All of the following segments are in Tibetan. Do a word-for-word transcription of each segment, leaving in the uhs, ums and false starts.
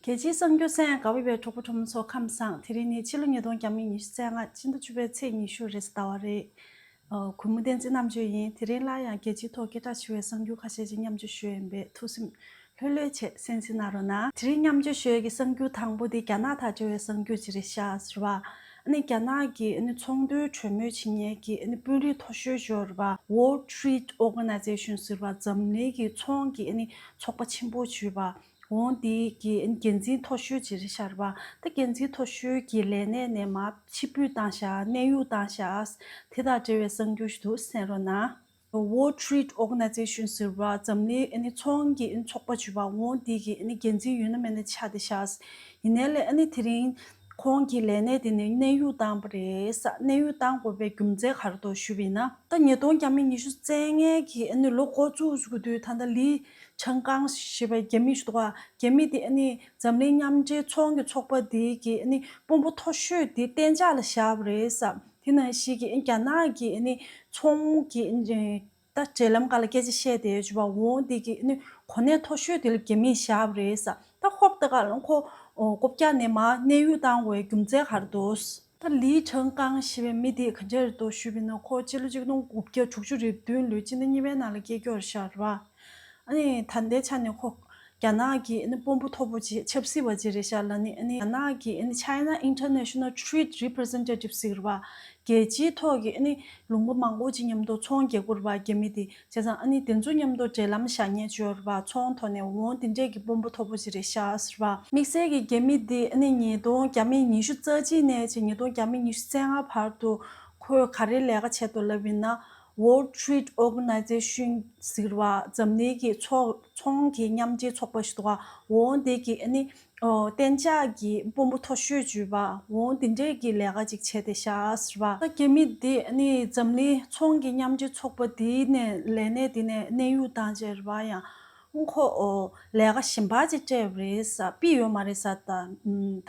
རྒྱལ་སྤྱིའི་གསར་འགྱུར་གསན་ཡག་དགའ་པོ་བའི་གྲོགས་པོ་གྲོགས་མོ་ཚོ་ཁམས་བཟང་། དེ་རིང་ནི་ཕྱི་ལོ་ཉིས་སྟོང་ཉི་ཤུ་རྩ་ལྔ་ཕྱི་ཟླ་བཅུ་པའི་ཚེས་ཉི་ཤུ་རེས་གཟའ་ཟླ་བ་རེད། ཨ། གུས་མོ་བསྟན་འཛིན་རྣམ་དཔྱོད་ཡིན། དེ་རིང་སླར་ཡང་རྒྱལ་སྤྱིའི་ཐོག་སྐད་གྲགས་ཆེ་བའི་གསར་འགྱུར་ཁ་ཤས་ཅིག་མཉམ་སྤྱོད་ཞུ་ཡ་ཡིན་པས་ཐུགས་སེམས་ལྷོད་ལྷོད་བྱས་གསན་གཟིགས་གནང་རོགས་གནང་། དེ་རིང་མཉམ་སྤྱོད་ཞུ་ཡ་གི་གསར་འགྱུར་དང་པོ་དེ་རྒྱ་ནག་དང་འབྲེལ་བའི་གསར་འགྱུར་ཅིག་རེད་ཤག་ཟེར་བ། ཨ་ནི་རྒྱ་ནག་གི་ཨ་ནི་ཚོང་དོན་གྲོས་མོལ་བྱེད་མཁན་གྱི་ཨ་ནི་དཔོན་རིགས་མཐོ་ཤོས་ཅིག་ཡོད་རེད་པ། World Trade Organization ཟེར་བ་འཛམ་གླིང་གི་ཚོང་གི་ཨ་ནི་ཚོགས་པ་ཆེན་པོ་ཅིག་ཡོད་པ། འོ་དེ་གི་འགན་འཛིན་མཐོ་ཤོས་ཅིག་རེད་ཤག་རེད་པ། ད་འགན་འཛིན་མཐོ་ཤོས་ཀྱི་ལས་གནས་ནས་མར་ཕྱིར་འབུད་བཏང་ཤག་གནས་དབྱུང་བཏང་ཤག་དེ་དང་འབྲེལ་བའི་གསར་འགྱུར་ཞིག་འདུག་གསན་རོགས་གནང་། World Trade Organization ཟེར་བ་འཛམ་གླིང་ཨ་ནི་ཚོང་གི་ཨ་ནི་ཚོགས་པ་ཅིག་ཡོད་པ། འོ་དེ་གི་ཨ་ནི་འགན་འཛིན་ཡོད་ན་མེད་ན་ཆགས་བསྡད་ཤག་ཡིན་ནའི་ལས་ཨ་ནི་དེ་རིང་ཁོང་གི་ལས་གནས་དེ་ནས་གནས་དབྱུང་བཏང་པ་རེད་ས། གནས་དབྱུང་བཏང་དགོས་པའི་རྒྱུ་མཚན་ག་རེ་འདུག་ཞུས་པ་ཡིན་ན། ད་ཉིས་སྟོང་ཉི་ཤུ་རྩ་ལྔའི་གི་ཨ་ནི་ལོ་འགོ་བཙུགས་དགོས་དུས་ད་ལྟ་ལི་ཆང་ཀང་ཞེས་པའི་རྒྱ་མི་ཞིག་འདུག་ག་རྒྱ་མི་དེ་ཨ་ནི་འཛམ་གླིང་མཉམ་འབྲེལ་ཚོང་གི་ཚོགས་པ་དེ་གི་ཨ་ནི་དཔོན་པོ་མཐོ་ཤོས་དེ་གཏན་འཇགས་ལ་བཞག་པ་རེད་ས། དེ་ནང་བཞིན་གྱི་རྒྱ་ནག་གི་ཨ་ནི་ཚོང་གི་ཨ་ནི་ད་འབྲེལ་ལམ་སྒང་ལ་སྐད་ཆ་བཤད་བསྡད་ཡོད་ཅིག་པ། འོ་དེ་གི་ཨ་ནི་གོ་གནས་མཐོ་ཤོས་དེ་ལ་རྒྱ་མིས་བཞག་པ་རེད་ས། ད་ཧོབ་ཏེ་ག་ལ་ཁོ་ཨོ་རྐུབ་བཀྱག་ནས་མར་གནས་དབྱུང་བཏང་དགོས་རྒྱུ་མཚན་ག་རེ་འདུག་ད་ལི་ཁྲང་ཀང་ཞེས་པའི་མི་དེ་ག་འདྲ་རེད་འདུག་ཞུས་པ་ཡིན་ན། ཁོ་སྤྱི་ལོ་ཆིག་སྟོང་དགུ་བརྒྱ་དྲུག་ཅུ་རེ་བདུན་ལོའི་སྤྱི་ཟླ་གཉིས་པའི་ནང་ལ་སྐྱེས་རྒྱུ་རེད་ཤག་རེད་པ། ཨ་ནི་ད་ལྟའི་ཆ་ནས་ཁོ་རྒྱ་ནག་གི་ཨ་ནི་དཔོན་པོ་མཐོ་པོ་ཅིག་ཆབ་སྲིད་པ་ཅིག་རེད་ཤག་ལབ་ནི། ཨ་ནི་རྒྱ་ནག་གི་ཨ་ནི་China International Trade Representative ཟེར་གི་རེད་པ། རྒྱལ་སྤྱིའི་ཐོག་གི་ཨ་ནི་ལུང་པ་མང་པོ་ཅིག་མཉམ་དུ་ཚོང་རྒྱག་གི་རེད་པ་རྒྱ་མི་དེ། བྱས་ཙང་ཨ་ནི་དེ་ཚོ་མཉམ་དུ་འབྲེལ་ལམ་བཞག་མཁན་ཅིག་ཡོད་རེད་པ། ཚོང་ཐོག་ནས། འོ་དེ་འདྲས་ཀྱི་དཔོན་པོ་མཐོ་པོ་ཅིག་རེད་ཤག་ཟེར་བ། དམིགས་བསལ་གྱི་རྒྱ་མི་དེ་ཨ་ནི་ཉིས་སྟོང་ཉི་ཤུ་རྩ་གཅིག་ནས་བྱས་ཉིས་སྟོང་ཉི་ཤུ་རྩ་ལྔ་བར་དུ་ཁོས་ག་རེ་ལས་ཀ་བྱས་འདུག་ལབ་ཡིན་ན། World Trade Organization ཟེར་བ་འཛམ་གླིང་གི་ཚོགས་ཚོང་གི་མཉམ་འབྲེལ་ཚོགས་པ་ཞིག་འདུག་ག་འོ་དེ་གི་ཨ་ནི་ཨོ་གཏན་འཇགས་ཀྱི་དཔོན་པོ་མཐོ་ཤོས་ཅིག་ཡོད་པ། འོ་དེ་འདྲས་ཀྱི་ལས་ཀ་ཅིག་བྱས་བསྡད་ཤག་ཟེར་བ། ད་རྒྱ་མི་དེ་ཨ་ནི་འཛམ་གླིང་ཚོང་གི་མཉམ་འབྲེལ་ཚོགས་པ་དེའི་ནས་ལས་གནས་དེ་ནས་གནས་དབྱུང་བཏང་བྱས་རེད་པ། ཡང་ཁོ་ཨོ་ལས་ཀ་གཞན་པ་ཅིག་སྤྲད་པ་རེད་ས། པི་ཡོད་མ་རེད་ས། ད་ད་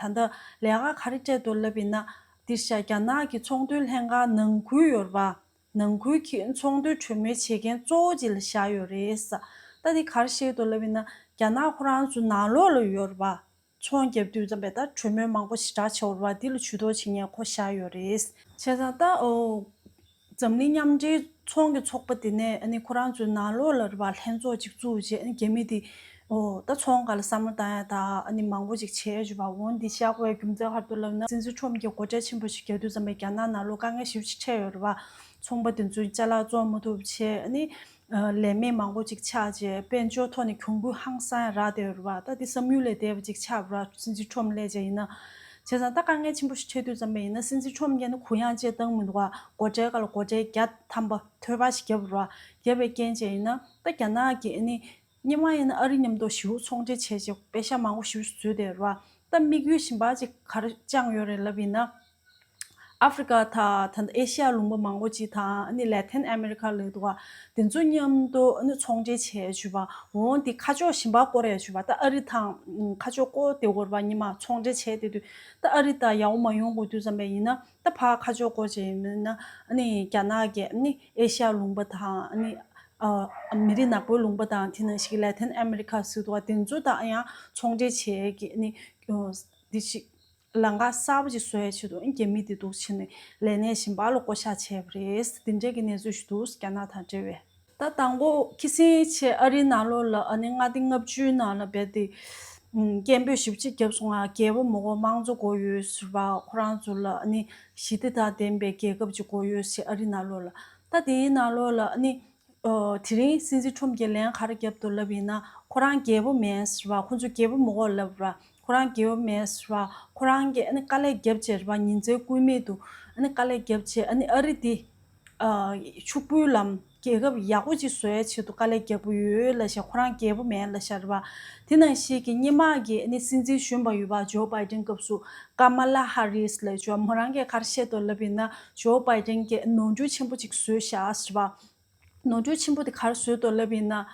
ལྟ་ལས་ཀ་ག་རེ་སྤྲད་འདུག་ལབ་ཡིན་ན། འདིར་ཤ་རྒྱ་ནག་གི་ཚོང་དོན་ལྷན་ཁང་ནང་ཁུལ་ཡོད་རེད་པ། ནང་ཁུལ་གྱི་ཚོང་དོན་གྲོས་མོལ་བྱེད་མཁན་གཙོ་བོ་ཅིག་ལ་བཞག་ཡོད་རེད་ས། ད་འདི་ག་རེ་བཤད་འདུག་ལབ་ཡིན་ན། རྒྱ་ནག་ཁོ་རང་ཚོ་ནང་ལོགས་ལ་ཡོད་རེད་པ། ཚོང་རྒྱབ་དུས་ཙམ་པས་ད་གྲོས་མོལ་མང་པོ་ཞེ་དྲག་བྱེད་འོར་བ་འདི་ལ་ཇུས་གཏོགས་བྱེད་མཁན་ཁོ་བཞག་ཡོད་རེད། བྱས་ཙང་ད་ཨོ་འཛམ་གླིང་མཉམ་འབྲེལ་ཚོང་གི་ཚོགས་པ་དེ་ནས་ཨ་ནི་ཁོ་རང་ཚོའི་ནང་ལོགས་ལ་རེད་པ། ལྷན་ཚོགས་ཅིག་བཙུགས་རྗེས་ཨ་ནི་རྒྱ་མི་དེ་ཨོ་ད་ཚོང་སྒང་ལ་བསམ་བློ་བཏང་ཡ་ད་ཨ་ནི་མང་པོ་ཅིག་བྱས་ཡོད་པ། འོ་འདི་བཞག་དགོས་རྒྱུ་མཚན་ག་རེ་འདུག་ལབ་ན། སྲིད་འཛིན་ཁྲོམ་གྱིས་སྒོ་ཁྲལ་ཆེན་པོ་ཞིག་བརྒྱབ་དུས་ཙམ་པས་རྒྱ་ནག་ནང་ལོགས་དཀའ་ངལ་ཞེ་པོ་ཅིག་འཕྲད་ཡོད་རེད་པ། ཚོང་པ་དེ་ཚོའི་ཅ་ལག་བཙོང་མ་ཐུབ་བྱས། ཨ་ནི་ལས་མེད་མང་པོ་ཅིག་ཆགས་རྗེས་དཔལ་འབྱོར་ཐོག་ནས་གྱོང་གུན་ཧང་སང་རག་བསྡད་ཡོད་རེད་པ། ད་དེ་བསམ་ཡུལ་ལས་འདས་པ་ཅིག་ཆགས་པ་རེད། སྲིད་འཛིན་ཁྲོམ་སླེབས་རྗེས་ཡིན་ན། བྱས་ཙང་ད་དཀའ་ངལ་ཆེན་པོ་ཞིག་འཕྲད་དུས་ཙམ་པ་ཡིན་ན། སྲིད་འཛིན་ཁྲོམ་གྱིས་ནི་གུ་ཡངས་བཅས་བཏང་མི་འདུག་ག་སྒོ་ཁྲལ་སྒང་ལ་སྒོ་ཁྲལ་བརྒྱ་ཐམ་པ་ཐོལ་པ་ཞིག་བརྒྱབ་པ་རེད་པ། བརྒྱབ་པའི་རྐྱེན་བྱས་ཡིན་ན། ད་རྒྱ་ནག་གིས་ཨ་ནི་སྔོན་མ་ཡིན་ན་ཨ་རི་མཉམ་དུ་ཞེ་པོ་ཚོང་འབྲེལ་བྱས་རྗེས་པེ་ཤག་མང་པོ་ཞེ་པོ་བཟོས་བསྡད་ཡོད་རེད་པ། ད་དམིགས་ཡུལ་གཞན་པ་ཅིག་ག་རེ་བཅངས་ཡོད་རེད་ལབ་ཡིན་ན། ཨ་ཧྥེ་རི་ཀ་དང་ད་ལྟ་ཨེ་ཤི་ཡ་ལུང་པ་མང་པོ་ཅིག་དང་། ཨ་ནི་ལེ་ཐན་ཨ་མེ་རི་ཀ་ལབ་འདུག་ག་དེ་ཚོ་མཉམ་དུ་ཨ་ནི་ཚོང་འབྲེལ་བྱས་བྱུས་པ། འོ་འདི་ཁ་ཕྱོགས་གཞན་པ་སྐོར་ཡ་བྱུས་པ། ད་ཨ་རི་དང་ཁ་ཕྱོགས་སྐོར་དེ་སྐོར་བ་ཉི་མ་ཚོང་འབྲེལ་བྱས་དེ་དུས། ད་ཨ་རི་དང་ཡག་པོ་མ་ཡོང་དགོས་དུས་ཙམ་པ་ཡིན་ན། ད་ཕར་ཁ་ཕྱོགས་སྐོར་བྱས་ཡིན་ན། ཨ་ནི་རྒྱ་ནག་གིས་ཨ་ནི་ཨེ་ཤི་ཡ་ལུང་པ་དང་། ཨ་ནི་ཨ་མི་རིགས་ནག་པོའི་ལུང་པ་དང་། དེ་ནང་བཞིན་ལེ་ཐན་ཨ་མེ་རི་ཀ་ཟེར་འདུག་ག་དེ་ཚོ་དང་ཡང་ཚོང་འབྲེལ་བྱས་ཀྱི་ཨ་ནི་འདི་ཞིག་ལམ་ཁ་གསར་པ་ཅིག་བཟོ་ཡའི་ཆེད་དུ་རྒྱ་མི་དེ་འདུག་བྱས་ནས་ལས་གནས་གཞན་པ་ལ་བསྐོ་བཞག་བྱས་པ་རེད། དེ་འདྲའི་གི་གནས་ཚུལ་ཞིག་འདུག་རྒྱ་ནག་དང་འབྲེལ་བའི། ད་དང་པོ་ཁ་སང་ཆེ་ཨ་རིའི་ནང་ལོགས་ལ་ཨ་ནི་ལྔ་སྟེང་ལྔ་བཅུའི་ནང་ལ་རྦད་དེ་སྐད་འབོད་ཞེ་པོ་ཅིག་བརྒྱབ་སོང་ང་། རྒྱལ་པོ་མི་དགོས། དམངས་གཙོ་དགོས་ཡོད་ཟེར་བ། ཁོ་རང་ཚོ་ལ་ཨ་ནི་ཞི་བདེ་དང་ལྡན་པའི་རྒྱལ་ཁབ་ཅིག་དགོས་ཡོད་ཟེར། ཨ་རིའི་ནང་ལོགས་ལ། ད་དེའི་ནང་ལོགས་ལ་ཨ་ནི། ཨོ། དེ་རིང་སྲིད་འཛིན་ཁྲོམ་གྱིས་ལན་ག་རེ་བརྒྱབ་འདུག་ལབ་ཡིན་ན། ཁོ་རང་རྒྱལ་པོ་མིན་ཟེར་བ། ཁོ་ཚོ་རྒྱལ་པོ་མི་དགོས་ལབ་ར། ཁོ་རང་རྒྱལ་པོ་མིན་ཟེར་བ། ཁོ་རང་གིས་ཨ་ནི་དཀའ་ལས་བརྒྱབ་བྱས་ར། ཉིན་མཚན་སྐུལ་མེད་དུ་ཨ་ནི་དཀའ་ལས་བརྒྱབ་བྱས། ཨ་ནི་ཨ་རི་འདི་ཨ་ཕྱུག་པོའི་ལམ། རྒྱལ་ཁབ་ཡག་པོ་ཅིག་བཟོ་ཡའི་ཆེད་དུ་དཀའ་ལས་བརྒྱབ་ཀྱི་ཡོད་ལབ་བྱས། ཁོ་རང་རྒྱལ་པོ་མིན་ལབ་བྱས་ར་བ། དེ་ནང་བཞིན་གྱི་སྔོན་མ་གི་ཨ་ནི་སྲིད་འཛིན་གཞོན་པ་ཡོད་པ། ཇོ་བྷའི་ཏིན་སྐབས་སུ་ཀ་མ་ལ་ཧ་རིས་ལབ་བྱས། མོ་རང་གིས་ག་རེ་བཤད་འདུག་ལབ་ཡིན་ན། ཇོ་བྷའི་ཏིན་གྱིས་ནོར་འཁྲུལ་ཆེན་པོ་ཅིག་བཟོས་ཤག་ཟེར་བ། ནོར་འཁྲུལ་ཆེན་པོ་དེ་ག་རེ་བཟོས་འདུག་ལབ་ཡིན་ན།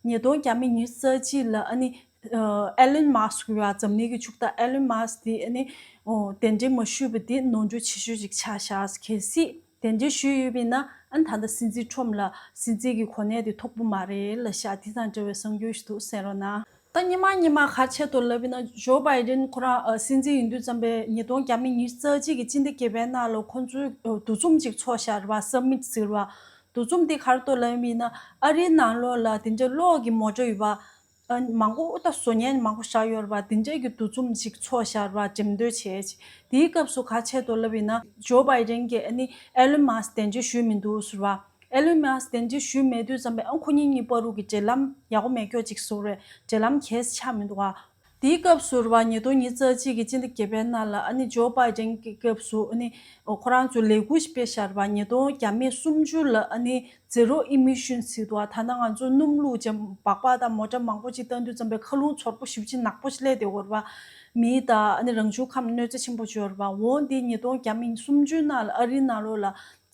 ཉིས་སྟོང་ཉི་ཤུ་རྩ་གཅིག་ལ་ཨ་ནི་ཨ་ཨེ་ལོན་མཱ་སི་ཀི་ཡོད་པ། འཛམ་གླིང་གི་ཕྱུག་བདག་ཨེ་ལོན་མཱ་སི་ཀི་དེ་ཨ་ནི་ཨོ་གདན་འདྲེན་མ་ཞུས་པ་དེ་ནོར་འཁྲུལ་ཆེ་ཤོས་ཅིག་ཆགས་ཤག་གལ་སྲིད་གདན་འདྲེན་ཞུས་ཡོད་པ་ཡིན་ན། ཨ་ནི་ད་ལྟ་སྲིད་འཛིན་ཁྲོམ་ལ་སྲིད་འཛིན་གྱི་གོ་གནས་དེ་ཐོབ་ཀྱི་མ་རེད་ལབ་ཤག་དེ་དང་འབྲེལ་བའི་གསར་འགྱུར་ཞིག་འདུག་གསན་རོགས་གནང་། ད་སྔོན་མ་སྔོན་མ་ག་རེ་བྱས་འདུག་ལབ་ཡིན་ན། ཇོ་བྷའི་ཌེན་ཁོ་རང་ཨ་སྲིད་འཛིན་ཡིན་དུས་ཙམ་པས་ཉིས་སྟོང་ཉི་ཤུ་རྩ་གཅིག་གི་སྤྱི་ཟླ་བརྒྱད་པའི་ནང་ལ་ཁོང་ཚོའི་ཨ་འདུ་འཛོམས་ཅིག་ཚོགས་བཞག་རེད་པ། སམ་མིཊ་ཟེར་བ། འདུ་འཛོམས་འདི་ག་རེ་འདུག་ལབ་ཡིན་ན། ཨ་རིའི་ནང་ལོགས་ལ་དེ་འདྲའི་གློག་གི་མོ་ཊ་ཡོད་པ། ཨ་མང་པོ་ད་བཟོ་མཁན་མང་པོ་བཞག་ཡོད་རེད་པ། དེ་འདྲའི་གི་འདུ་འཛོམས་ཅིག་ཚོགས་བཞག་རེད་པ། འགྲེམས་སྟོན་བྱས་ཅིག་དེའི་སྐབས་སུ་ག་རེ་བྱས་འདུག་ལབ་ཡིན་ན། ཇོ་བྷའི་ཌེན་གྱིས་ཨ་ནི་ཨེ་ལོན་མཱ་སི་གདན་འདྲེན་ཞུས་མི་འདུག་ཟེར་བ། ཨེ་ལོན་མཱ་སི་གདན་འདྲེན་ཞུས་མེད་དུས་ཙམ་པས་ཨ་ཁོ་གཉིས་གཉིས་བར་དུ་གི་འབྲེལ་ལམ་ཡག་པོ་མེད་སྐྱོ་ཅིག་བཟོ་རེད། འབྲེལ་ལམ་གས་ཆགས་མི་འདུག་ག་དེའི་སྐབས་སུ་རེད་པ། ཉིས་སྟོང་ཉི་ཤུ་རྩ་གཅིག་གི་སྤྱི་ཟླ་བརྒྱད་པའི་ནང་ལ་ཨ་ནི་ཇོ་བྷའི་ཌེན་གྱི་སྐབས་སུ་ཨ་ནི་ཁོ་རང་ཚོས་ལས་འགུལ་ཞིག་སྤེལ་བཞག་རེད་པ། ཉིས་སྟོང་བརྒྱ་མེད་སུམ་ཅུ་ལ་ཨ་ནི་ཛི་རོ་ཨི་མི་ཤན་ཟེར་འདུག་ག་ད་ལྟ་ང་ཚོ་སྣུམ་བླུགས་བྱས་སྦག་སྦག་དང་མོ་ཊ་མང་པོ་ཅིག་བཏང་དུས་ཙམ་པའི་མཁའ་རླུང་ཚོར་པོ་ཞེ་པོ་ཅིག་ནག་པོ་ཞིག་སླེབས་བསྡད་ཡོད་རེད་པ། མི་དང་ཨ་ནི་རང་བྱུང་ཁམས་གནོད་འཚེ་ཆེན་པོ་ཅིག་ཡོད་རེད་པ། འོ་འདི་ཉིས་སྟོང་བརྒྱ་མེད་སུམ་ཅུ་ནང་ལ་ཨ་རིའི་ནང་ལོགས་ལ་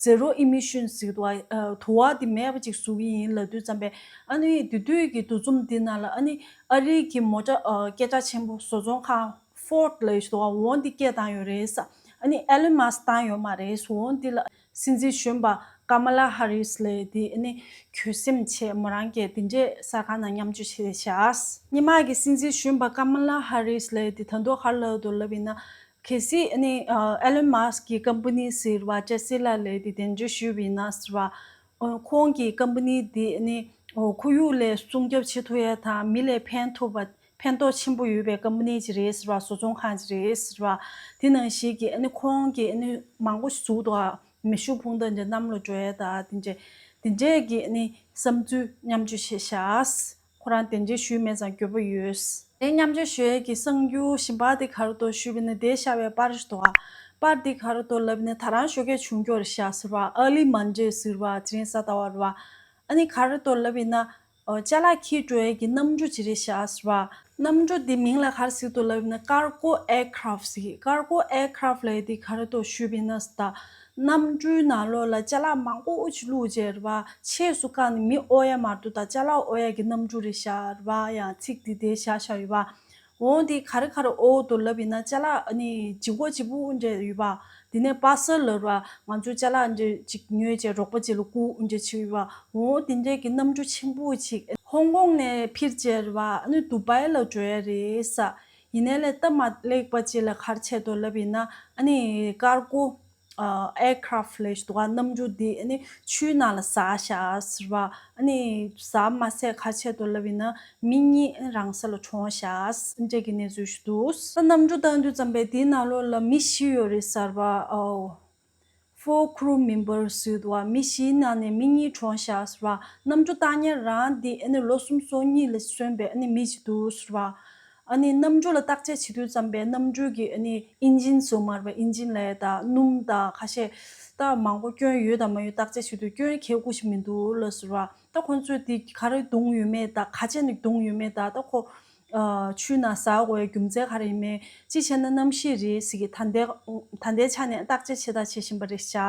ཛི་རོ་ཨི་མི་ཤན་ཟེར་འདུག་ག་ཨ་དུ་བ་འདི་མེད་པ་ཅིག་བཟོ་གི་ཡིན་ལབ་དུས་ཙམ་པས། ཨ་ནི་དེ་དུས་ཀྱི་འདུ་འཛོམས་འདི་ནང་ལ་ཨ་ནི་ཨ་རིའི་གི་མོ་ཊ་ཨ་སྐད་གྲགས་ཆེན་པོ་བཟོ་ཚོང་ཁང་ཧྥོར་ཌི་ལབ་ཡག་འདུག་ག་འོ་འདི་སྐད་བཏང་ཡོད་རེད་ཟེར། ཨ་ནི་ཨེ་ལོན་མཱ་སི་བཏང་ཡོད་མ་རེད་ཟེར། འོ་འདི་ལ་སྲིད་འཛིན་གཞོན་པ་ཀ་མ་ལ་ཧ་རིས་ལབ་ཡག་འདི་ཨ་ནི་གྱོད་སེམས་ཆེ། མོ་རང་གིས་དེ་འདྲའི་གསར་ཁང་ནང་མཉམ་སྤྱོད་བྱས་བཞག་སྔོན་མ་གི་སྲིད་འཛིན་གཞོན་པ་ཀ་མ་ལ་ཧ་རིས་ལབ་ཡག་འདི་ད་དུང་ག་རེ་ལབ་འདུག་ལབ་ཡིན་ན། གལ་སྲིད་ཨ་ནི་ཨ་ཨེ་ལོན་མཱ་སི་གི་ཀམ་པ་ནི་ཟེར་བ་ཊེ་སི་ལ་ལབ་ཡག་འདི་གདན་འདྲེན་ཞུས་པ་ཡིན་ན་ཟེར་བ། ཨ་ཁོང་གི་ཀམ་པ་ནི་འདི་ཨ་ནི་ཨ་ཁོར་ཡུག་ལ་སྲུང་སྐྱོབ་བྱེད་ཐུབ་ཡག་དང་མི་ལ་ཕན་ཐོགས་པ་ཕན་ཐོགས་ཆེན་པོ་ཡོད་པའི་ཀམ་པ་ནི་ཅིག་རེད་ཟེར་བ། བཟོ་ཚོང་ཁང་ཅིག་རེད་ཟེར་བ། དེ་ནང་བཞིན་གྱི་ཨ་ནི་ཁོང་གིས་ཨ་ནི་མང་པོ་ཞིག་བཟོས་འདུག་ག་མེ་ཤུགས་འཕུར་མདའ་འདི་གནམ་ལ་འགྲོ་ཡག་དང་དེ་འདྲ་དེ་འདྲའི་གི་ཨ་ནི་བསམ་ཚུལ་མཉམ་སྤྱོད་བྱས་བཞག་ཁོ་རང་གདན་འདྲེན་ཞུས་མེད་ཙང་འགྱོད་པ་ཡོད། དེ་མཉམ་སྤྱོད་ཞུ་ཡག་གི་གསར་འགྱུར་གཞན་པ་དེ་ག་རེ་འདུག་ཞུས་པ་ཡིན་ན། དེ་ཤར་བའི་པར་ཞིག་འདུག་ག་པར་དེ་ག་རེ་འདུག་ལབ་ན། ད་རང་ཞོགས་ཀས་བྱུང་རྒྱུ་རེད་ཤག་ཟེར་བ། ཨར་ལི་མོན་ཌེ་ཟེར་བ། དེ་རིང་གཟའ་ཟླ་བ་རེད་པ། ཨ་ནི་ག་རེ་འདུག་ལབ་ཡིན་ན། ཨོ་ཅ་ལག་འཁྱེར་འགྲོ་ཡག་གི་གནམ་གྲུ་ཅིག་རེད་ཤག་ཟེར་བ། གནམ་གྲུ་དེ་མིང་ལ་ག་རེ་ཟེར་འདུག་ལབ་ཡིན་ན། ཀར་གོ་ཨེར་ཀ་རབ་ཟེར། ཀར་གོ་ཨེར་ཀ་རབ་ལབ་ཡག་དེ་ག་རེ་འདུག་ཞུས་པ་ཡིན་ན་ད། གནམ་གྲུའི་ནང་ལོགས་ལ་ཅ་ལག་མང་པོ་ཅིག་བླུགས་བྱས་རེད་པ། ཆས་སུ་བཀག་ནས་མི་གཡོག་ཡག་མ་གཏོགས་ད་ཅ་ལག་གཡོག་ཡག་གི་གནམ་གྲུ་རེད་ཤག་རེད་པ། ཡང་ཚིག་དེ་དེ་བཞག་བཞག་ཡོད་པ། འོ་འདི་ག་རེ་ག་རེ་གཡོག་འདུག་ལབ་ཡིན་ན། ཅ་ལག་ཨ་ནི་ལྗིད་ཁོག་ལྗིད་པོ་འདྲ་ཡོད་པ། དེ་ནས་པར་སལ་ལབ་རེད་པ། ང་ཚོ་ཅ་ལག་འདྲ་ཅིག་ཉོས་བྱས་རོགས་པ་ཅིག་ལ་བསྐུར་འདྲ་ཅིག་ཡོད་པ། འོ་དེ་འདྲའི་གི་གནམ་གྲུ་ཆེན་པོ་ཅིག་ཧོང་ཀོང་ནས་འཕུར་བྱས་རེད་པ། ཨ་ནི་དུ་བའི་ལ་འགྲོ་ཡག་རེད་ཟེར། ཡིན་ནའི་ལས་སྟབས་མ་ལེགས་པ་ཅིག་ལ་ག་རེ་བྱས་འདུག་ལབ་ཡིན་ན། ཨ་ནི་ཀར་གོ་ཨ་ཨེར་ཀ་རབ་ལབ་ཡག་འདུག་ག་གནམ་གྲུ་འདི་ཨ་ནི་ཆུའི་ནང་ལ་ཟགས་ཤག་ཟེར་བ། ཨ་ནི་ཟགས་མ་ཟད་ག་རེ་བྱས་འདུག་ལབ་ཡིན་ན། མི་གཉིས་ཨ་ནི་རང་ས་ལ་གྲོངས་ཤག་འདི་འདྲའི་གི་གནས་ཚུལ་ཞིག་འདུག་ད་གནམ་གྲུ་བཏང་དུས་ཙམ་པས་དེའི་ནང་ལོགས་ལ་མི་བཞི་ཡོད་རེད་ཟེར་བ། ཨོ། Four crew members ཟེར་འདུག་ག་མི་བཞིའི་ནང་ནས་མི་གཉིས་གྲོངས་ཤག་ཟེར་བ། གནམ་གྲུ་བཏང་མཁན་རང་འདི་ཨ་ནི་ལོ་སུམ་ཅུ་སོ་གཉིས་ལ་སོན་པའི་ཨ་ནི་མི་ཅིག་འདུག་ཟེར་བ། ཨ་ནི་གནམ་གྲུ་ལ་བརྟག་དཔྱད་བྱེད་དུས་ཙམ་པས་གནམ་གྲུ་གི་ཨ་ནི་ཨིན་ཇིན་ཟེར་མ་རེད་པ། ཨིན་ཇིན་ལབ་ཡག་དང་སྣུམ་དང་ཁ་ཤས་ད་མང་པོ་སྐྱོན་ཡོད་དང་མ་ཡོད་བརྟག་དཔྱད་བྱེད་དུས་སྐྱོན་གལ་ཁུག་ཅིག་མི་འདུག་ལབ་ཟེར་བ། ད་ཁོང་ཚོས་འདི་ག་རེ་བརྡུངས་ཡོད་མེད་དང་། ག་བྱས་ནས་བརྡུངས་ཡོད་མེད་དང་། ད་ཁོ་ཨ་ཆུའི་ནང་ཟགས་དགོས་ཡག་རྒྱུ་མཚན་ག་རེ་ཡིན་མིན། གཅིག་བྱས་ན་གནམ་གཤིས་རེད་ཟེར་གི། ད་ལྟའི་ད་ལྟའི་ཆ་ནས་བརྟག་དཔྱད་བྱེད་དང་བྱེད་བཞིན་པ་རེད་ཤག་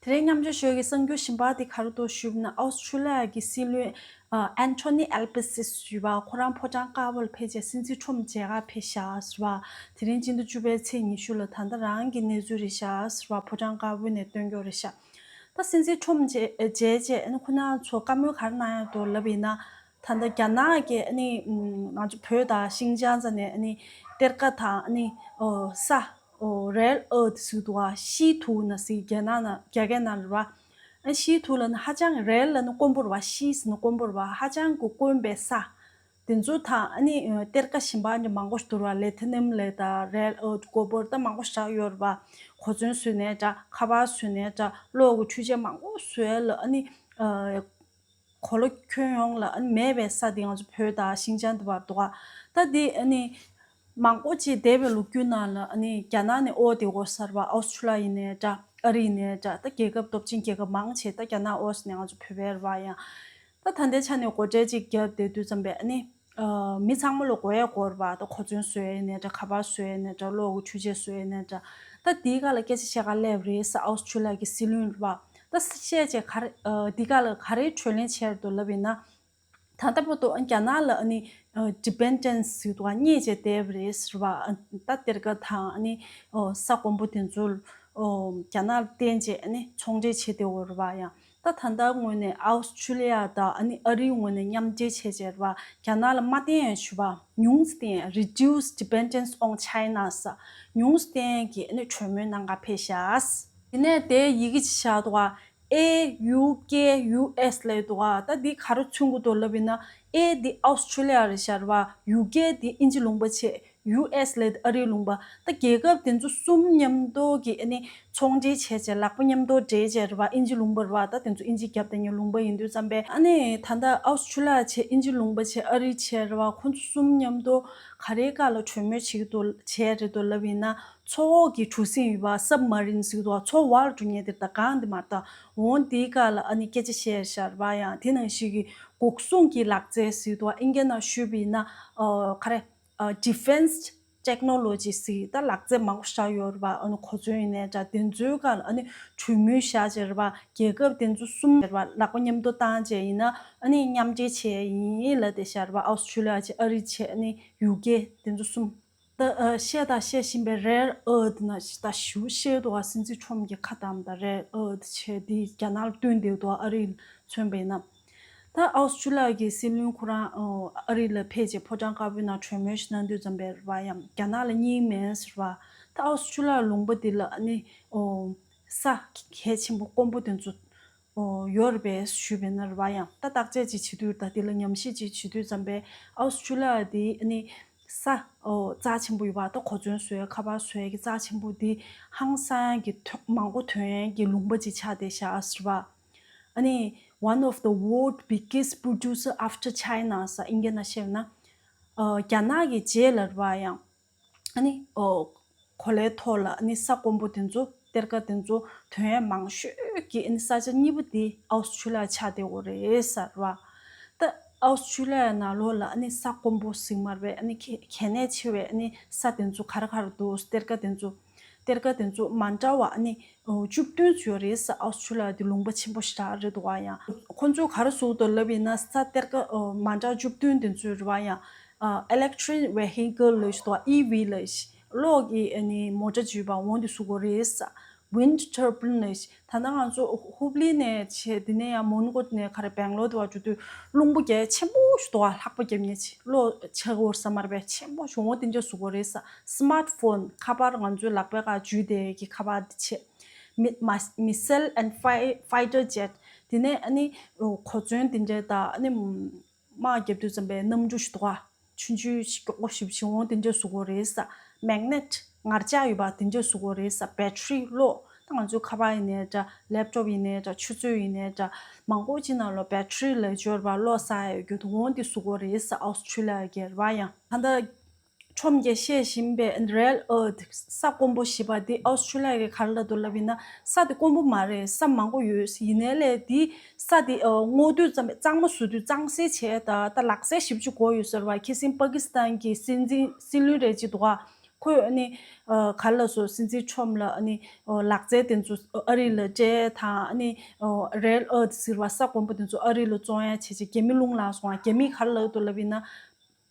དེ་རིང་མཉམ་སྤྱོད་ཞུ་ཡག་གི་གསར་འགྱུར་གཞན་པ་དེ་ག་རེ་འདུག་ཞུས་པ་ན། ཨོ་སི་ཁྲུ་ལི་ཡ་གི་སྲིད་བློན་ཨ་ཨན་ཐོ་ནི་ཨལ་བྷ་སི་ཞུས་པ། ཁོ་རང་ཕོ་བྲང་དཀར་པོ་ལ་ཕེབས་བྱས་སྲིད་འཛིན་ཁྲོམ་མཇལ་ཁ་ཕེབས་ཤག་ཟེར་བ། དེ་རིང་སྤྱི་ཟླ་བཅུ་པའི་ཚེས་ཉི་ཤུ་ལ། ད་ལྟ་རང་གི་གནས་ཚུལ་རེད་ཤག་ཟེར་བ། ཕོ་བྲང་དཀར་པོ་ནས་སྟོན་རྒྱུ་རེད་ཤག་ད་སྲིད་འཛིན་ཁྲོམ་མཇལ་བྱས་བྱས་ཨ་ནི་ཁོ་རང་ཚོ་བཀའ་མོལ་ག་རེ་གནང་ཡག་འདུག་ལབ་ཡིན་ན། ད་ལྟ་རྒྱ་ནག་གིས་ཨ་ནི་ང་ཚོ་བོད་དང་ཤིན་ཅང་ས་ནས་ཨ་ནི་གཏེར་ཁ་དང་ཨ་ནི་ཨོ་ས་ཨོ་རེར་ཨར་ཐི་ཟེར་འདུག་ག་ཤི་ཐུ་ན་ཟེར་རྒྱ་ནག་ནང་རྒྱ་སྐད་ནང་རེད་པ། ཨ་ཤི་ཐུ་ལབ་ན་ཧ་ཅང་། རེར་ལབ་ན་དཀོན་པོ་རེད་པ། ཤི་ཟེར་ན་དཀོན་པོ་རེད་པ། ཧ་ཅང་གི་དཀོན་པའི་ས་དེ་ཚོ་དང་ཨ་ནི་གཏེར་ཁ་གཞན་པ་འདྲ་མང་པོ་ཞིག་འདུག་ར། ལི་ཐི་ནམ་ལབ་ཡག་དང་རེར་ཨར་ཐི་ཀོ་པར་ད་མང་པོ་ཞིག་ཡོད་རེད་པ། གོ་མཚོན་བཟོ་ནའི་འདྲ། ཁ་པར་བཟོ་ནའི་འདྲ། གློག་གི་འཕྲུལ་ཆས་མང་པོ་བཟོ་ཡག་ལ་ཨ་ནི་ཨ་གོ་ལ་ཁྱོན་ཡོངས་ལ་ཨ་ནི་མེད་པའི་ས་དེ་ང་ཚོ་བོད་དང་ཤིན་ཅང་དེ་བར་འདུག་ག་ད་དེ་ཨ་ནི་མང་པོ་ཅིག་འདས་པའི་ལོ་རྒྱུས་ནང་ལ་ཨ་ནི་རྒྱ་ནག་ནས་དབོར་བསྡད་ཡོད་ས་རེད་པ། ཨོ་སི་ཁྲུ་ལི་ཡ་ཡིན་ནའི་འདྲ། ཨ་རི་ཡིན་ནའི་འདྲ། ད་རྒྱལ་ཁབ་སྟོབས་ཆེན་རྒྱལ་ཁབ་མང་ཆེ་ད་རྒྱ་ནག་དབོར་ཟེར་ནས་ང་ཚོ་བོད་པའི་རེད་པ། ཡང་ད་ད་ལྟའི་ཆ་ནས་སྒོ་ཁྲལ་ཅིག་བརྒྱབ་བསྡད་དུས་ཙམ་པས་ཨ་ནི་ཨ་མི་ཚང་མ་ལ་དགོས་ཡག་དགོས་རེད་པ། ད་གོ་མཚོན་བཟོ་ཡག་ཡིན་ནའི་འདྲ། ཁ་པར་བཟོ་ཡག་ཡིན་ནའི་འདྲ། གློག་གི་འཕྲུལ་ཆས་བཟོ་ཡག་ཡིན་ནའི་འདྲ། ད་དེའི་སྒང་ལ་སྐད་ཆ་བཤད་ག་སླེབས་རེད་ཟེར། ཨོ་སི་ཁྲུ་ལི་ཡ་གི་སྲིད་བློན་རེད་པ། ད་བཤད་བྱས་ག་རེ་ཨ་འདི་ག་ལ་ག་རེ་གྲོས་གླེང་བྱས་འདུག་ལབ་ཡིན་ན། ད་ལྟ་བར་དུ་ཨ་རྒྱ་ནག་ལ་ཨ་ནི་ཨ་ཌི་པེན་ཌེན་སི་ཟེར་འདུག་ག་རྙེད་བྱས་བསྡད་པ་རེད་ཟེར་བ། ཨ་ད་གཏེར་ཁ་དང་ཨ་ནི་ཨོ་ས་དཀོན་པོ་དེ་ཚོ་ཨོ་རྒྱ་ནག་ལ་བརྟེན་བྱས་ཨ་ནི་ཚོང་འབྲེལ་བྱས་བསྡད་ཡོད་རེད་པ། ཡང་ད། ད་ད་ལྟ་ངོས་ནས་ཨའུ་སི་ཁྲུ་ལི་ཡ་དང་ཨ་ནི་ཨ་རིའི་ངོས་ནས་མཉམ་འབྲེལ་བྱས་བྱས་རེད་བ། རྒྱ་ནག་ལ་མ་བརྟེན་ཡང་ཞུ་བ་ཉུང་ཙམ་བརྟེན་reduce dependence on China ཟེར། ཉུང་ཙམ་བརྟེན་གྱི་ཨ་ནི་གྲོས་མོལ་གནང་ག་ཕེབས་ཤག་དེ་ནས་དེའི་ཡི་གེ་ཅིག་བཞག་འདུག་བ། ཨེ་ཡུ་ཀེ་ཡུ་ཨེས་ལབ་འདུག་བ། ད་འདི་ག་རེ་མཚོན་གྱི་འདུག་ལབ་ཡིན་ན། ཨེ་འདི་ཨའུ་སི་ཁྲུ་ལི་ཡ་རེད་ཤག་རེད་བ། ཡུ་ཀེ་འདི་དབྱིན་ཇི་ལུང་པ་བྱས། ཡུ་ཨེས་ལབ་ཨ་རིའི་ལུང་པ། ད་རྒྱལ་ཁབ་དེ་ཚོ་གསུམ་མཉམ་དུ་གི་ཨ་ནི་ཚོང་འབྲེལ་བྱས་བྱས་ལག་པ་མཉམ་དུ་སྦྲེལ་བྱས་རེད་བ། དབྱིན་ཇི་ལུང་པ་རེད་བ། ད་དེ་ཚོ་དབྱིན་ཇི་རྒྱབ་དེ་ཉོ་ལུང་པ་ཡིན་དུས་ཙམ་པས། ཨ་ནི་ད་ལྟ་ཨའུ་སི་ཁྲུ་ལི་ཡ་བྱས་དབྱིན་ཇི་ལུང་པ་བྱས་ཨ་རི་བྱས་རེད་བ། ཁོང་ཚོ་གསུམ་མཉམ་དུ་ག་རེའི་སྐོར་ལ་གྲོས་མོལ་བྱེད་ཀྱི་འདུག་བྱས་རེད་འདུག་ལབ་ཡིན་ན། མཚོ་འོག་གི་གྲུ་གཟིངས་ཡོད་བ། སབ་མ་རིན་ཟེར་གྱི་འདུག་བ། མཚོ་བར་འགྲོ་མཁན་དེ་ད་གང་དེ་མ་རེད་ད། འོང་དེའི་སྐོར་ལ་ཨ་ནི་སྐད་ཆ་བཤད་ཤག་རེད་བ། ཡང་དེ་ནང་བཞིན་གྱི་འགོག་སྲུང་གི་ལག་རྩལ་ཟེར་གྱི་འདུག་བ། ཨིན་སྐད་ནང་ཞུས་པ་ཡིན་ན། ཨ་ག་རེ། ཨ་defense technology ཟེར་ད་ལག་རྩལ་མང་པོ་ཞིག་ཡོད་རེད་བ། ཨ་ནི་གོ་མཚོན་ཡིན་ནའི་འདྲ། དེ་ཚོའི་སྐོར་ལ་ཨ་ནི་གྲོས་མོལ་བཞག་བྱས་རེད་བ། རྒྱལ་ཁབ་དེ་ཚོ་གསུམ་རེད་བ། ལག་པ་མཉམ་དུ་བཏང་བྱས་ཡིན་ན་ཨ་ནི་མཉམ་འབྲེལ་བྱས་ཡིན་ལབ་བསྡད་ཤག་རེད་བ། ཨའུ་སི་ཁྲུ་ལི་ཡ་བྱས་ཨ་རི་བྱས་ཨ་ནི་ཡུ་ཀེ་དེ་ཚོ་གསུམ། ད་ཨ་བཤད་དང་བཤད་བཞིན་པའི་rare earth ན་ད་ཞུ་བཤད་འདུག་བ། སྲིད་འཛིན་ཁྲོམ་གྱི་ཁ་བཏང་ད་rare earth བྱས་དེ་རྒྱ་ནག་ལ་བསྟུན་བསྡད་འདུག་བ། ཨ་རི་མཚོན་པ་ཡིན་ན། ད་ཨའུ་སི་ཁྲུ་ལི་ཡ་གི་སྲིད་བློན་ཁོ་རང་ཨ་རི་ལ་ཕེབས་རྗེས་ཕོ་བྲང་དཀར་པོའི་ནང་གྲོས་མོལ་ཞིག་གནང་དུས་ཙམ་པས་རེད་བ། ཡང་རྒྱ་ནག་ལ་སྙིང་མེད་ཟེར་བ། ད་ཨའུ་སི་ཁྲུ་ལི་ཡ་ལུང་པ་འདི་ལ་ཨ་ནི་ཨོ་ས་གལ་ཆེན་པོ་དཀོན་པོ་དེ་ཚོ་ཨོ་ཡོད་རེད་པས་ཞུས་པས་ན་རེད་བ། ཡང་ད་བརྟག་དཔྱད་ཅིག་བྱེད་དུས་ད་འདི་ལ་ཉམས་ཞིབ་ཅིག་བྱེད་དུས་ཙམ་པས་ཨའུ་སི་ཁྲུ་ལི་ཡ་འདི་ཨ་ནི་ས་ཨོ་རྩ་ཆེན་པོ་ཡོད་པ། ད་གོ་མཚོན་བཟོས་ཁ་པར་བཟོས་ཀྱི་རྩ་ཆེན་པོ་འདི་ཧང་སང་གི་ཐོན་མང་པོ་ཐོན་ཡས་ཀྱི་ལུང་པ་ཅིག་ཆགས་བསྡད་ཤག་ཟེར་བ། ཨ་ནི་one of the world biggest producer after China ཟེར་ཨིན་སྐད་ནང་བཤད་ན། ཨ་རྒྱ་ནག་གི་རྗེས་ལ་རེད་བ། ཡང་ཨ་ནི་ཨོ་གོ་ལའི་ཐོག་ལ་ཨ་ནི་ས་དཀོན་པོ་དེ་ཚོ་གཏེར་ཁ་དེ་ཚོ་ཐོན་ཡས་མང་ཤོས་ཀྱི་ཨ་ནི་ས་ཆ་གཉིས་པ་དེ་ཨའུ་སི་ཁྲུ་ལི་ཡ་ཆགས་བསྡད་ཡོད་རེད་ཟེར་བ། ད་ཨའུ་སི་ཁྲུ་ལི་ཡ་ནང་ལོགས་ལ་ཨ་ནི་ས་དཀོན་པོ་ཟེར་མ་རེད་པས། ཨ་ནི་གལ་གལ་གནད་ཆེ་བའི་ཨ་ནི་ས་དེ་ཚོ་ག་རེ་ག་རེ་འདུག་གཏེར་ཁ་དེ་ཚོ། གཏེར་ཁ་དེ་ཚོ་མ་འདྲ་བ་ཨ་ནི་ཨོ་བཅུ་བདུན་ཙམ་ཡོད་རེད་ཟེར། ཨའུ་སི་ཁྲུ་ལི་ཡ་དེ་ལུང་པ་ཆེན་པོ་ཞེ་དྲག་རེད་འདུག་བ། ཡང་ཁོ་ཚོས་ག་རེ་བཟོ་འདུག་ལབ་ཡིན་ན། ས་གཏེར་ཁ་ཨོ་མ་འདྲ་བཅུ་བདུན་དེ་ཚོས་རེད་བ། ཡང་ཨ་electric vehicle ལབ་ཞིག་འདུག་བ། ཨི་བི་ལབ་ཞིག་གློག་གི་ཨ་ནི་མོ་ཊ་བརྗོད་པ་འོང་དེ་བཟོ་གི་རེད་ཟེར། wind turbine ལབ་ཞིག་ད་ལྟ་ང་ཚོ་ཧུབ་ལི་ནས་བྱས་དེ་ནས་ཡང་མོན་གྷོ་ནས་ག་རེ་སྦེང་ལོར་དུ་བ་འགྲོ་དུས་རླུང་བུ་རྒྱག་ཆེན་པོ་ཞིག་འདུག་བ། ལྷགས་པ་རྒྱབ་མཁན་ཅིག་གློག་ཆག་གི་ཡོད་ས་མ་རེད་པས། ཆེན་པོ་ཞིག་འོང་དེ་འདྲ་བཟོ་གི་རེད་ཟེར། སི་མཱར་ཊི་ཕོན་ཁ་པར་ང་ཚོའི་ལག་པའི་ཁ་འཇུས་བསྡད་ཀྱི་ཁ་པར་དེ་བྱས། མི་མ་missile and fi- fighter jet དེ་ནས་ཨ་ནི་གོ་མཚོན་དེ་འདྲ་དང་ཨ་ནི་དམག་རྒྱབ་དུས་ཙམ་པའི་གནམ་གྲུ་ཞིག་འདུག་ག་ཆུང་ཆུང་ཞིག་མགྱོགས་པོ་ཞིབ་ཞིབ་འོང་དེ་འདྲ་བཟོ་གི་རེད་ཟེར། མེག་ནེཊ་ངར་ལྕགས་ཡོད་པ་དེ་འདྲ་བཟོ་གི་རེད་ཟེར། བེ་ཊི་རི་གློག་ད་ང་ཚོའི་ཁ་པར་ཡིན་ནའི་འདྲ། ལེབ་ཊོབ་ཡིན་ནའི་འདྲ། ཆུ་ཚོད་ཡིན་ནའི་འདྲ། མང་པོ་ཅིག་ནང་ལོགས་བེ་ཊི་རི་ལ་འབྱོར་བ་གློག་ཟ་ཡ་ཡོད་རྒྱུ་དེ་འོང་དེ་བཟོ་གི་རེད་ཟེར། ཨའུ་སི་ཁྲུ་ལི་ཡ་གིས་རེད་བ། ཡང་ད་ལྟ་ཁྲོམ་གྱིས་བཤད་བཞིན་པའི་rare earth ས་དཀོན་པོ་ཞེས་པ་འདི་ཨའུ་སི་ཁྲུ་ལི་ཡ་གིས་ག་རེ་ལབ་འདུག་ལབ་ཡིན་ན། ས་དེ་དཀོན་པོ་མ་རེད། ས་མང་པོ་ཡོད། ཡིན་ནའི་ལས་འདི་ས་དེ་ཨ་སྔོག་དུས་ཙམ་པ་གཙང་མ་བཟོ་དུས་གཙང་སེལ་བྱས་ད་ད་ལག་རྩལ་ཞིབ་ཅིག་དགོས་ཡོད་ཟེར་བ། ཁ་སང་པ་ཀི་སི་ཐན་གྱི་སྲིད་འཛིན་སྲིད་བློན་རེད་ཅིག་འདུག་ག་ཁོས་ཨ་ནི་ཨ་ག་རེ་ལབ་སོང་། སྲིད་འཛིན་ཁྲོམ་ལ་ཨ་ནི་ཨ་ལག་རྩལ་དེ་ཚོ་ཨ་རི་ལ་སྤྲད་དང་། ཨ་ནི་ཨ་rare earth ཟེར་བ་ས་དཀོན་པོ་དེ་ཚོ་ཨ་རི་ལ་བཙོང་ཡ་བྱས་བྱས་རྒྱ་མི་རླུང་ལངས་སོང་། རྒྱ་མིས་ག་རེ་ལབ་འདུག་ལབ་ཡིན་ན།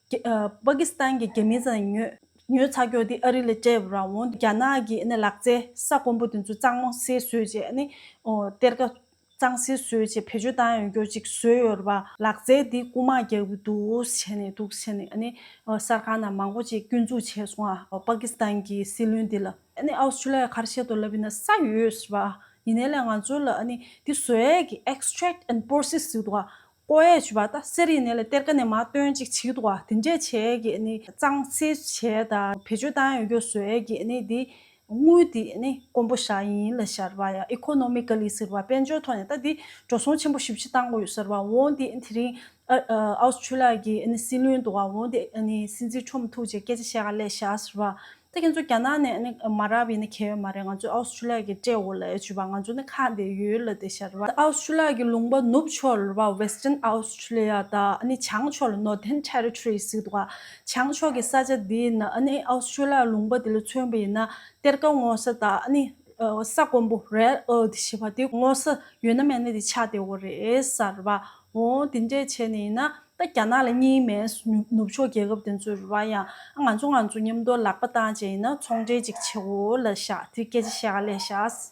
རྒྱ་ཨ་པ་ཀི་སི་ཐན་གྱི་རྒྱ་མི་ཚོ་ཉོས་ཉོས་ཚར་རྒྱུ་དེ་ཨ་རི་ལ་སྤྲད་པ་ར། འོང་རྒྱ་ནག་གི་ཨ་ནི་ལག་རྩལ་ས་དཀོན་པོ་དེ་ཚོ་གཙང་མ་སེལ་བཟོས་བྱས། ཨ་ནི་ཨོ་གཏེར་ཁ་གཙང་སེལ་བཟོས་བྱས་བེད་སྤྱོད་བཏང་ཡོང་རྒྱུ་ཅིག་བཟོས་ཡོད་རེད་པ། ལག་རྩལ་འདི་རྐུ་མ་རྒྱག་གི་འདུག་བྱས་ནས་འདུག་བྱས་ནས་ཨ་ནི་ཨོ་གསར་ཁང་ནང་མང་པོ་ཅིག་སྐྱོན་འཛུགས་བྱས་སོང་ཨ། ཨོ་པ་ཀི་སི་ཐན་གྱི་སྲིད་བློན་འདི་ལ། ཨ་ནི་ཨའུ་སི་ཁྲུ་ལི་ཡ་ག་རེ་བཤད་འདུག་ལབ་ཡིན་ན། ས་ཡོད་རེད་པ། ཡིན་ནའི་ལས་ང་ཚོ་ལ་ཨ་ནི་འདི་བཟོ་ཡས་ཀྱི་extract and process ཟེར་འདུག་ག་བརྐོ་ཡས་བྱས་པ། ད་གསེར་ཡིན་ནའི་ལས་གཏེར་ཁ་ནས་མར་བཏོན་ཅིག་བྱེད་ཀྱི་འདུག་ག་དེ་འདྲས་བྱས་ཀྱི་ཨ་ནི་གཙང་སེལ་བྱས་དང་བེད་སྤྱོད་བཏང་ཡོང་རྒྱུ་བཟོ་ཡས་ཀྱི་ཨ་ནི་འདི་དངུལ་འདི་ཨ་ནི་དཀོན་པོ་ཞེ་དྲག་ཡིན་ལབ་ཤག་རེད་པ། ཡ་economically ཟེར་བ། དཔལ་འབྱོར་ཐོག་ནས་ད་འདི་འགྲོ་སོང་ཆེན་པོ་ཞེ་པོ་ཅིག་བཏང་དགོས་ཡོད་ཟེར་བ། འོང་འདི་ཨ་ནི་དེ་རིང་ཨ་ཨ་ཨའུ་སི་ཁྲུ་ལི་ཡ་གི་ཨ་ནི་སྲིད་བློན་འདུག་ག་འོང་འདི་ཨ་ནི་སྲིད་འཛིན་ཁྲོམ་ཐུག་བྱས་སྐད་ཆ་བཤད་ག་སླེབས་ཤག་ཟེར་བ། ད་ཁྱེད་ཚོ་རྒྱ་ནག་ནས་ཨ་ནི་མ་རག་པ་ཡིན་ན་གལ་ཡོད་མ་རེད། ང་ཚོ་ཨའུ་སི་ཁྲུ་ལི་ཡ་གི་སྤྲད་འོ་ལབ་ཡས་བྱས་པ། ང་ཚོ་ནི་ཁག་འདི་ཡོད་ལབ་བསྡད་ཤག་རེད་པ། ཨའུ་སི་ཁྲུ་ལི་ཡ་གི་ལུང་པ་ནུབ་ཕྱོགས་ལ་རེད་པ། Western Australia དང་ཨ་ནི་བྱང་ཕྱོགས་ལ་Northern Territory ཟེར་འདུག་ག་བྱང་ཕྱོགས་ཀྱི་ས་ཆ་འདི་ཡིན་ན་ཨ་ནི་ཨའུ་སི་ཁྲུ་ལི་ཡ་ལུང་པ་འདི་ལ་མཚོན་པ་ཡིན་ན། གཏེར་ཁ་སྔོག་ས་དང་ཨ་ནི་ཨ་ས་དཀོན་པོ་rare earth ཞེས་པ་དེ་སྔོག་ས་ཡོད་ན་མེད་ན་དེ་ཆགས་བསྡད་ཡོད་རེད་ཟེར་བ། འོ་དེ་འདྲས་བྱས་ནས་ཡིན་ན་ད་རྒྱ་ནག་ལ་གཉིས་མེད། ནུབ་ཕྱོགས་རྒྱལ་ཁབ་དེ་ཚོ་རེད་པ། ཡང་ང་ཚོ་ང་ཚོ་མཉམ་དུ་ལག་པ་བཏང་བྱས་ཡིན་ན་ཚོང་འབྲེལ་ཅིག་བྱེད་དགོས་ལབ་ཤག་དེ་སྐད་ཆ་བཤད་ག་སླེབས་ཤག་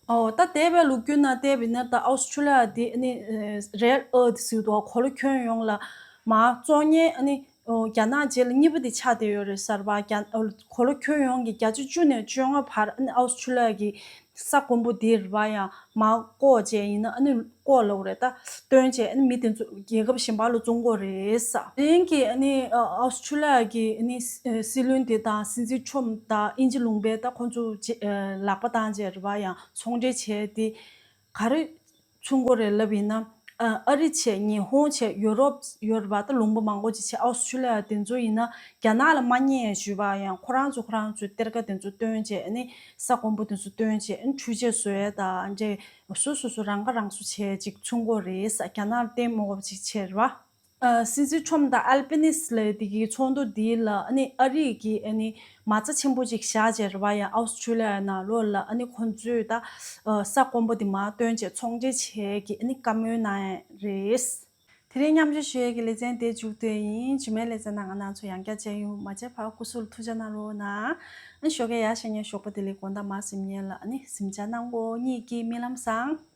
ཨོ་ད་འདས་པའི་ལོ་རྒྱུས་ནང་བལྟས་པ་ཡིན་ན། ད་ཨོ་སི་ཁྲུ་ལི་ཡ་དེ་ཨ་ནི་རེར་ཨར་ཐི་ཟེར་དུས་གོ་ལ་ཁྱོན་ཡོངས་ལ་མར་བཙོང་མཁན་ཨ་ནི་རྒྱ་ནག་རྗེས་ལ་གཉིས་པ་དེ་ཆགས་བསྡད་ཡོད་རེད་ཟེར་བ། རྒྱ་གོ་ལ་ཁྱོན་ཡོངས་ཀྱི་བརྒྱ་ཆ་བཅུ་ནས་བཅོ་ལྔ་བར་ཨ་ནི་ཨོ་སི་ཁྲུ་ལི་ཡ་གི་ས་དཀོན་པོ་དེ་རེད་པ། ཡང་མར་བཀོག་བྱས་ཡིན་ན་ཨ་ནི་བཀོག་ལབ་རེད། ད་བཏོན་བྱས་ཨ་ནི་མི་དེ་ཚོ་རྒྱལ་ཁབ་གཞན་པ་ལ་བཙོང་གི་ཡོད་རེད་ཟེར། དེ་རིང་གི་ཨ་ནི་ཨོ་སི་ཁྲུ་ལི་ཡ་གི་ཨ་ནི་སྲིད་བློན་དེ་དང་སྲིད་འཛིན་ཁྲོམ་དང་དབྱིན་ཇི་ལུང་པས་ད་ཁོང་ཚོ་ལག་པ་བཏང་བྱས་རེད་པ། ཡང་ཚོང་འབྲེལ་བྱས་ཏེ་ག་རེ་མཚོན་གྱི་རེད་ལབ་ཡིན་ན། ཨ་རི་བྱས་ཉི་ཧོང་བྱས་ཡུ་རོབ་ཡོད་རེད་པ། ད་ལུང་པ་མང་པོ་ཅིག་བྱས། ཨོ་སི་ཁྲུ་ལི་ཡ་དེ་ཚོ་ཡིན་ན་རྒྱ་ནག་ལ་མ་ཉན་ཞུས་པ། ཡང་ཁོ་རང་ཚོ་ཁོ་རང་ཚོའི་གཏེར་ཁ་དེ་ཚོ་བཏོན་བྱས་ཨ་ནི་ས་དཀོན་པོ་དེ་ཚོ་བཏོན་བྱས་ཨ་ནི་འཕྲུལ་ཆས་བཟོ་ཡས་དང་འདྲ། སོ་སོ་སོ་རང་ཁ་རང་གསོ་བྱས་ཅིག་མཚོན་གྱི་རེད་ཟེར། རྒྱ་ནག་ལ་བརྟེན་མ་དགོས་པ་ཅིག་བྱས་རེད་པ། ཨ་སྲིད་འཛིན་ཁྲོམ་དང་ཨལ་པི་ནིས་ལབ་དེ་གི་ཚོགས་འདུ་འདི་ལ་ཨ་ནི་ཨ་རི་གི་ཨ་ནི་མ་རྩ་ཆེན་པོ་ཅིག་བཞག་བྱས་རེད་པ། ཡང་ཨོ་སི་ཁྲུ་ལི་ཡ་ནང་ལོགས་ལ་ཨ་ནི་ཁོང་ཚོས་ད་ཨ་ས་དཀོན་པོ་འདི་མར་བཏོན་བྱས་ཚོང་འབྲེལ་བྱས་ཀྱི་ཨ་ནི་བཀའ་མོལ་གནང་ཡས་རེད། དེ་རིང་མཉམ་སྤྱོད་ཞུ་ཡས་ཀྱི་ལེ་ཚན་དེ་མཇུག་བསྡུས་ཡིན། རྗེས་མའི་ལེ་ཚན་ནང་ང་རང་ཚོ་ཡང་བསྐྱར་མཇལ་ཡོང་། མ་མཇལ་བར་སྐུ་གཟུགས་ལ་ཐུགས་ཅག་གནང་རོགས་གནང་། ཨ་ནི་ཞོགས་ཀས་ཡར་བཞེངས་མཁན་ཞོགས་པ་བདེ་ལེགས། དགོང་དག་མར་གཟིམ་མཁན་ལ་ཨ་ནི་གཟིམ་ཅག་གནང་གོ། གཉིད་ཀྱིས་རྨི་ལམ་བཟང་།